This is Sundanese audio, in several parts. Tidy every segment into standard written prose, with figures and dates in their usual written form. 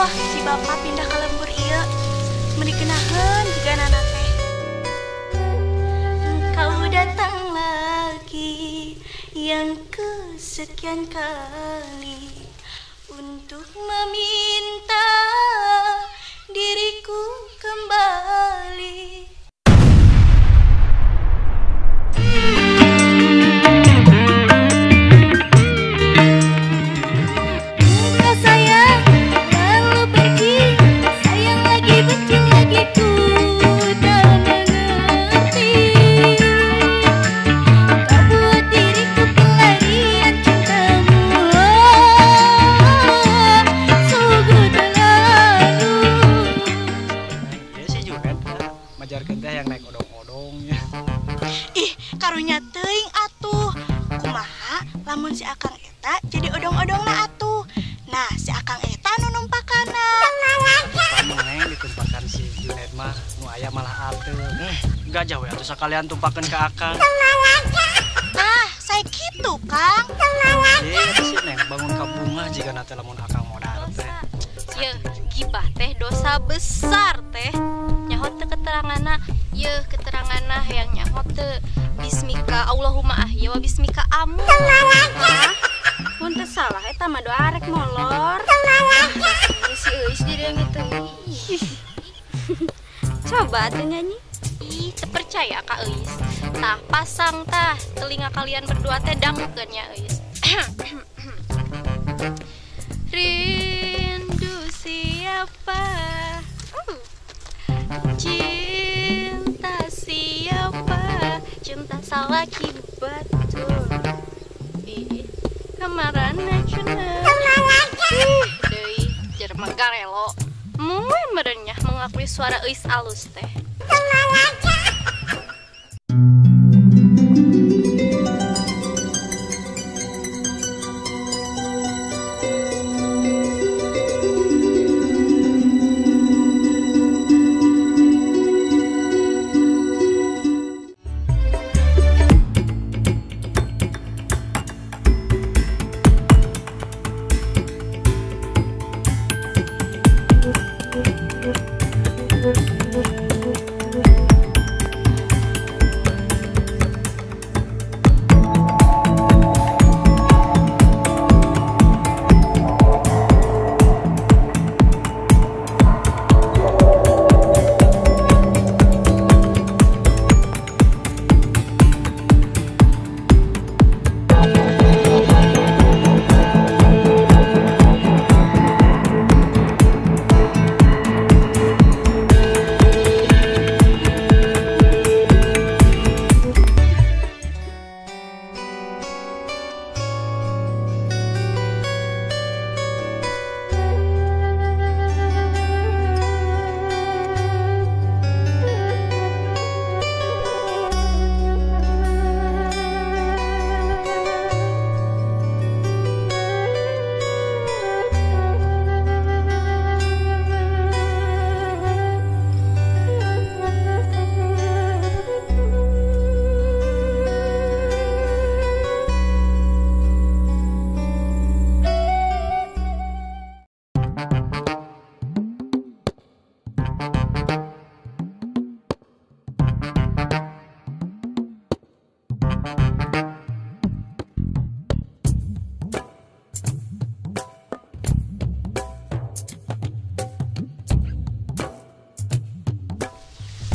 Aduh, si bapak pindah ke lembur ieu. Meni kenaheun jiga nana teh. Engkau datang lagi yang kesekian kali untuk meminta diriku kembali. Engkau sayang lalu pergi, sayang lagi benci lagi ku tak mengerti. Kau buat diriku pelarian cintamu, oh, sungguh terlalu. Ya si Junet majarkeun teh yang naik odong-odongnya. Ih, karunya teuing atuh. Kumaha lamun si Akang eta jadi odong-odongna atuh. Nah, si Akang eta nu numpakana. Lamun neng ditumpakan si Junet mah nu aya malah atuh. Gajah we atuh sakalian tumpakeun ka Akang. Ah, saya kitu, Kang. Iya si neng bangun ka bunga jigana teh lamun Akang modar teh. Yeuh, gibah teh dosa besar teh. Nyaho teu keteranganna, yeuh keteranganna hayang nyaho teu. Bismika Allahumma ahya wa bismika amut. Mun teu salah eta mah doa arek molor. Si Euis jadi yang gitu. Coba atuh nyanyi. Ih, teu percaya ka Euis. Tah pasang tah telinga kalian berdua teh dangukeun nya Euis. Rindu siapa? Cinta siapa? Cinta salah betul. Ih, kamarana cenah. Ih, deui jelema garelo. Moe merenya mengakui suara Euis alus teh.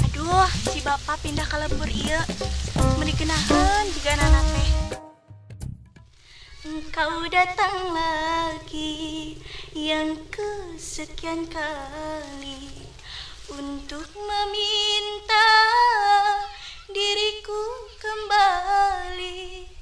Aduh, si bapak pindah ke lembur ieu. Meni kenaheun jiga nana teh. Engkau datang lagi yang kesekian kali untuk meminta diriku kembali.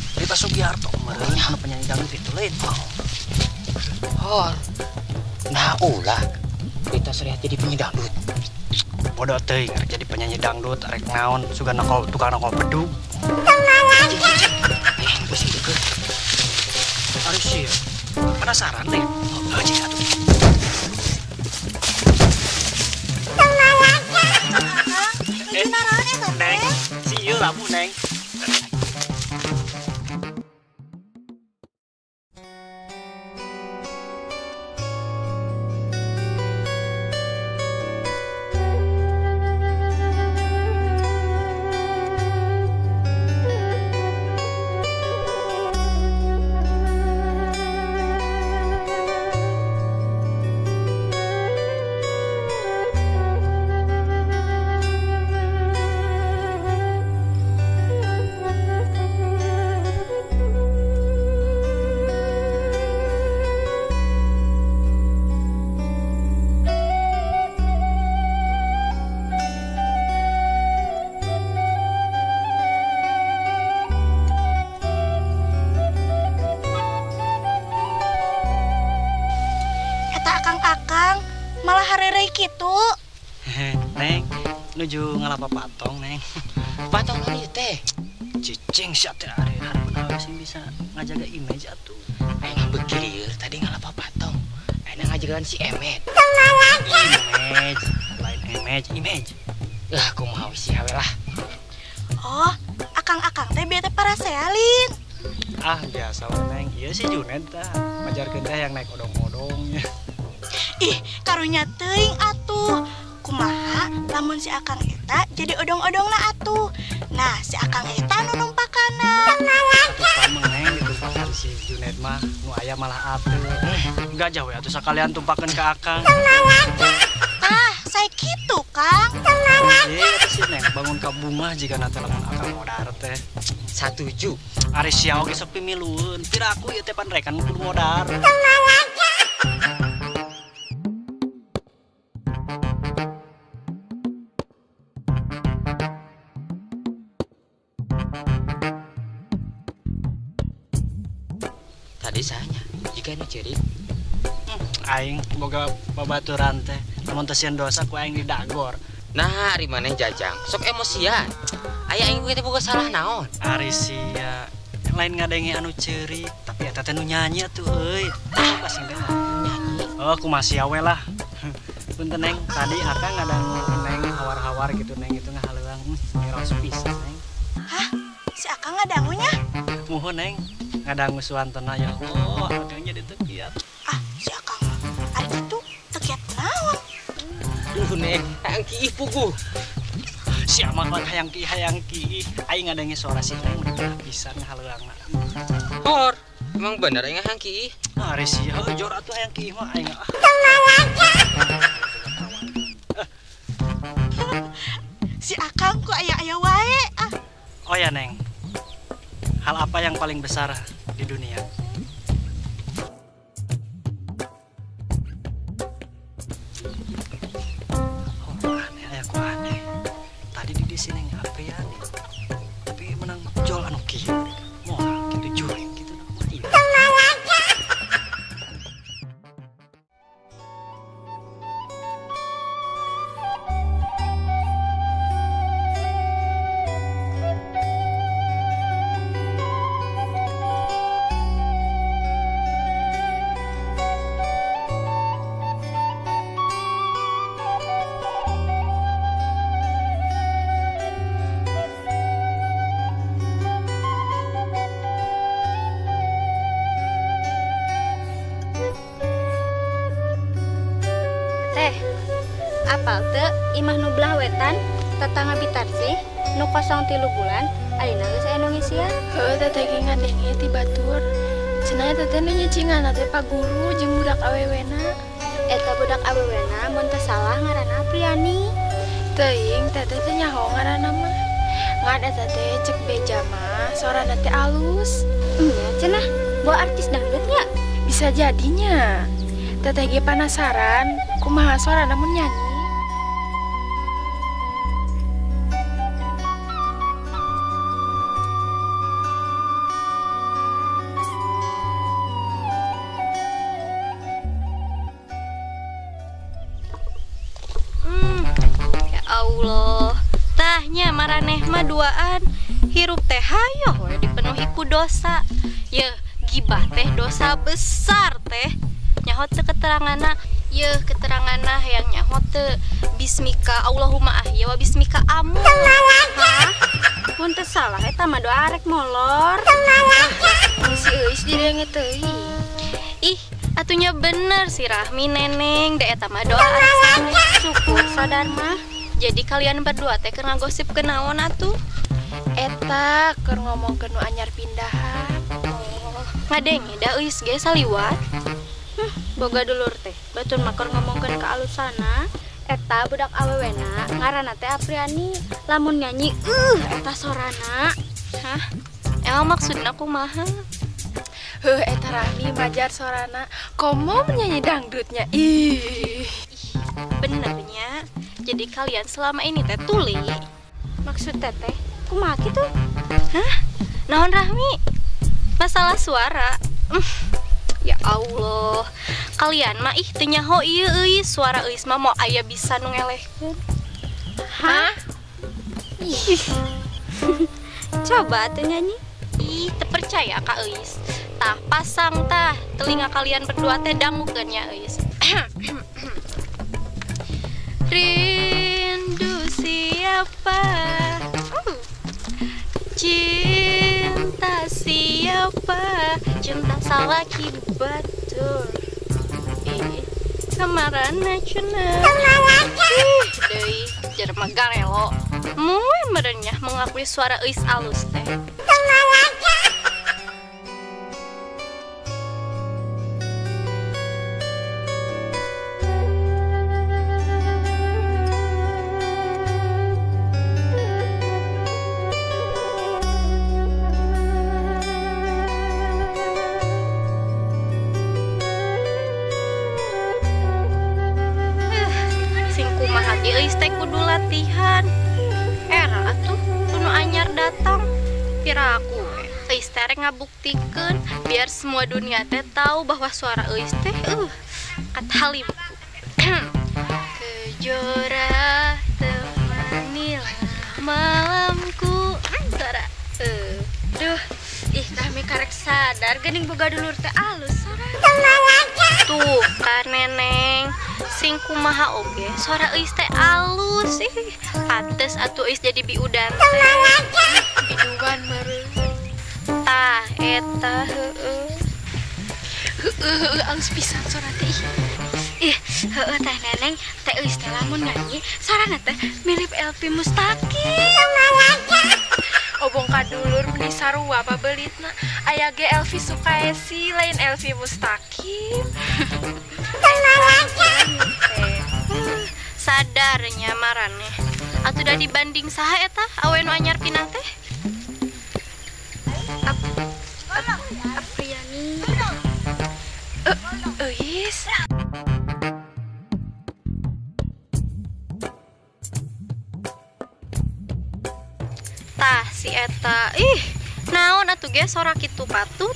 Suriat, Rita Sugiarto meureun anu penyanyi dangdut itu lain. Hor. Nah ulah Rita Suriat jadi penyanyi dangdut. Bodoh teuing rek jadi penyanyi dangdut rek naon sugan nokol tukang nokol bedug. Pusing juga. Ari sia. Penasaran nih. Oh, cik atuh. Neng, si ieu labu neng. Akang-akang malah harerei kitu. Neng, nuju ngalapa patong, Neng. Patong naon ieu teh? Cicing sia teh ari hareupeun awewe sing bisa ngajaga image atuh. Aing beuki lieur tadi ngalapa patong. Aing ngajagaan si Emet. Image, lain image, image. Lah kumaha we sia we lah. Oh, akang-akang teh bieu teh parasealin. Ah, biasa we Neng. Ieu si Junet tah majarkeun teh yang naik odong-odong. Ih, karunya teuing atuh. Kumaha lamun si akang eta jadi odong-odongna atuh. Nah, si akang eta nu numpakanna. Atuh pameng Neng ditumpakan si Junet mah nu aya malah atuh. Gajah we atuh sakalian tumpakeun ka akang. Tah, saya kitu, Kang. Ieu si Neng bangun ka bunga jigana teh lamun akang modar teh. Satuju. Ari sia oge sok pimilueun. Piraku ieu teh panrekan kudu modar. Tadi sahanya jika nu ceurik. Aing boga babaturan teh lamun teu sieun dosa ku aing didagor. Nah, ari maneh jajang sok emosian. Aya aing teh boga salah naon? Ari sia lain ngadenge anu ceurik tapi eta teh nu nyanyi atuh euy. Tah pasing teh nyanyi. Oh, kumaha sia we lah. Punten Neng, tadi akang ngadangu Neng hawar-hawar gitu Neng itu ngahaleuang miros pisan Neng. Hah? Si akang ngadangunya? Muhun Neng, ngadangu suantena ya Allah, akangnya teu kiat. Ah, si akang mah ari kitu teu kiat naon? Duh Neng, hayang kiih puguh. Si amang mah hayang kiih. Aing ngadenge suara si Neng meni pisan ngahaleuangna. Hor, emang bener aing hayang kiih? Ari sia heuh jor atuh hayang kiih mah aing ah. Si akang ku aya-aya wae ah. Oh ya Neng, hal apa yang paling besar di dunia? Oh, aneh, aku aneh. Tadi di sini Neng Apriani, tapi menang jol anu kieu. Moal kitu juring kitu na kumaha ieu. Teh, apal teu imah nu belah wetan tetangga Bitarsih nu kosong 3 bulan ayeuna geus aya nu ngisian. Heuh, teteh ge ngadenge ti batur. Cenah teteh nu nyicinganna teh Pak Guru jeung budak awewena. Eta budak awewena mun teu salah ngaranna Apriani. Teuing teteh teh nyaho ngaranna mah. Ngan eta teh cek beja mah sorana teh alus. Nya cenah, bawa artis dangdut nya? Bisa jadinya. Teteh ge penasaran kumaha sorana mun nyanyi. maraneh mah duaan. Hirup teh hayoh we dipenuhi ku dosa. Yeuh, gibah teh dosa besar teh. Nyaho teu keteranganna? Yeuh, keteranganna hayang nyaho teu. Bismika Allahumma ahya wa bismika amut. Hah? Mun teu salah eta mah doa arek molor. Si Euis didenge teuing. Ih, atunya bener si Rahmi neneng, da eta mah doa arek sare. Syukur sadar mah. Jadi kalian berdua teh keur ngagosip ke naon atuh? Eta keur ngomongkeun nu anyar pindahan. Oh, ngadenge da Euis ge saliwat. Boga dulur teh, batur mah keur ngomongkeun ka alusana. Eta budak awewena ngaranna teh Apriani. Lamun nyanyi eta sorana. Hah? Emang maksudna kumaha? Heuh, eta Rahmi majar sorana komo menyanyi dangdutnya. Ih, benernya. Jadi kalian selama ini teh tuli. Maksud teteh kumaha kitu? Hah? Naon Rahmi? Masalah suara. Ya Allah, kalian mah ih teu nyaho ieu euy, suara Euis mah mau aya bisa nu ngelehkeun. Hah? Ih. Coba atuh nyanyi. Ih, teu percaya ka Euis. Tah pasang tah telinga kalian berdua teh dangukeun nya Euis. Rindu siapa? Cinta siapa? Cinta salaki batur. Ih, kamarana cenah. Ih, deui jelema garelo. Moe merenya mengakui suara Euis alus teh. Euis teh kudu latihan. Era atuh nu anyar datang piraku we. Euis teh rek ngabuktikeun biar semua dunia teh tahu bahwa suara Euis teh katalimpu. Kejora temanilah malamku. Suara Duh, ih Rahmi karek sadar geuning boga dulur teh alus sorana. Tuh kan neneng, sing kumaha oge suara Euis teh alus. Ih, pantes atuh Euis jadi biudan teh. Biduan meureun. Tah eta heueuh. Heueuh alus pisan suara teh. Ih, heueuh teh neneng, teh Euis teh lamun nyanyi sorana teh mirip Elvi Mustaqim. Obong kadulur meni sarua pabelitna. Aya ge Elvi Sukaesi lain Elvi Mustaqim. Sadarnya maraneh. Atuh da dibanding saha eta awe nu anyar pinang teh? Apriani. Euis. Tah si eta, ih naon atuh ge sora kitu patut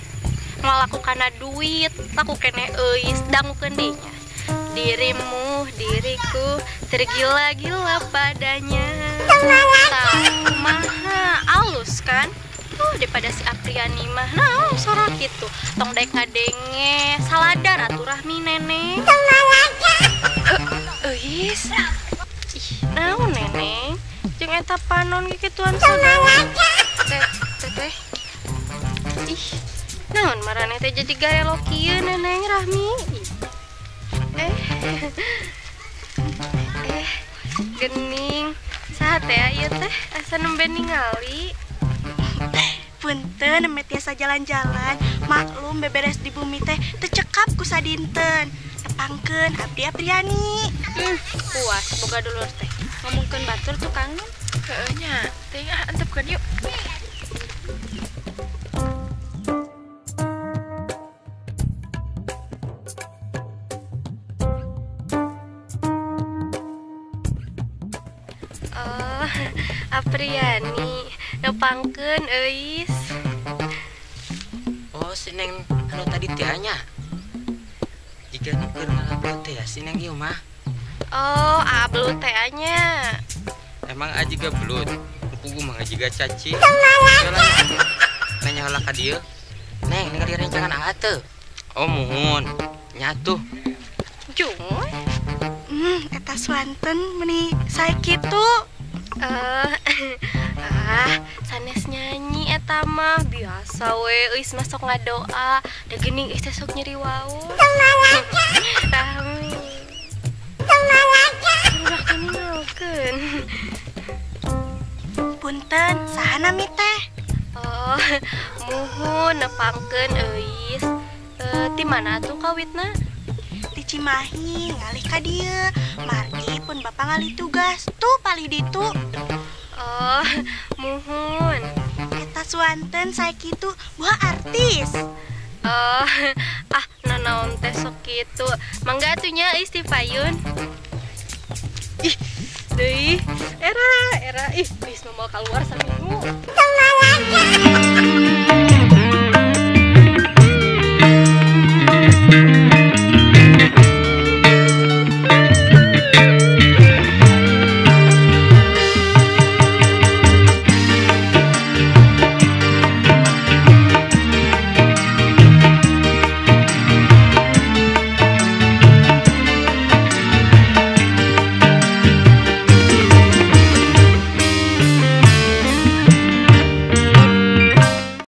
ngalaku kana duit, laku kene Euis dangukeun deui nya. Dirimu, diriku tergila-gila padanya. Tah kumaha alus kan? Daripada si Apriani mah naon sora kitu. Tong daek ngadenge, saladar atuh Rahmi neneng. Euis. Ih, naon neneng? Jeung eta panon kikituan sagala. Teh, teteh. Ih, naon maraneh teh jadi garelo kieu neneng Rahmi. Gening saha teh ieu teh asa nembe ningali. Punten nembe tiasa jalan-jalan, maklum beberes di bumi teh teu cekap ku sadinten. Tepangkeun abdi Apriani. Puas boga dulur teh. Ngomongkeun batur tukangan. Heueuh nya, teuing ah antepkeun yuk. Oh, Apriani, nepangkeun Euis. Oh, si Neng anu tadi teh nya. Jika nu keur ngalabel teh ya si Neng ieu mah. Oh, ablu teh nya. Emang aja gebelut. Pugu mah jiga cacing. Nanya heula ka dieu. Neng, ningali rencangan aa teu? Oh, muhun. Nya tuh. Jung. Eta swanten meni sae kitu. Sanes nyanyi eta mah biasa we euis mah sok ngadoa da geuning euis teh sok nyeri wau. Amin. Udah kaningalkeun. Punten, saha nami teh? Oh, muhun nepangkeun euis. Ti mana atuh kawitna? Ti Cimahi ngalih ka dieu. Margi pun bapak ngalih tugas tuh palih ditu. Oh, muhun. Eta swanten sae kitu buah artis. Oh, nanaon teh sok kitu. Mangga atuh nya euis ti payun. Ih, deui. Era ih, geus mau keluar saminggu.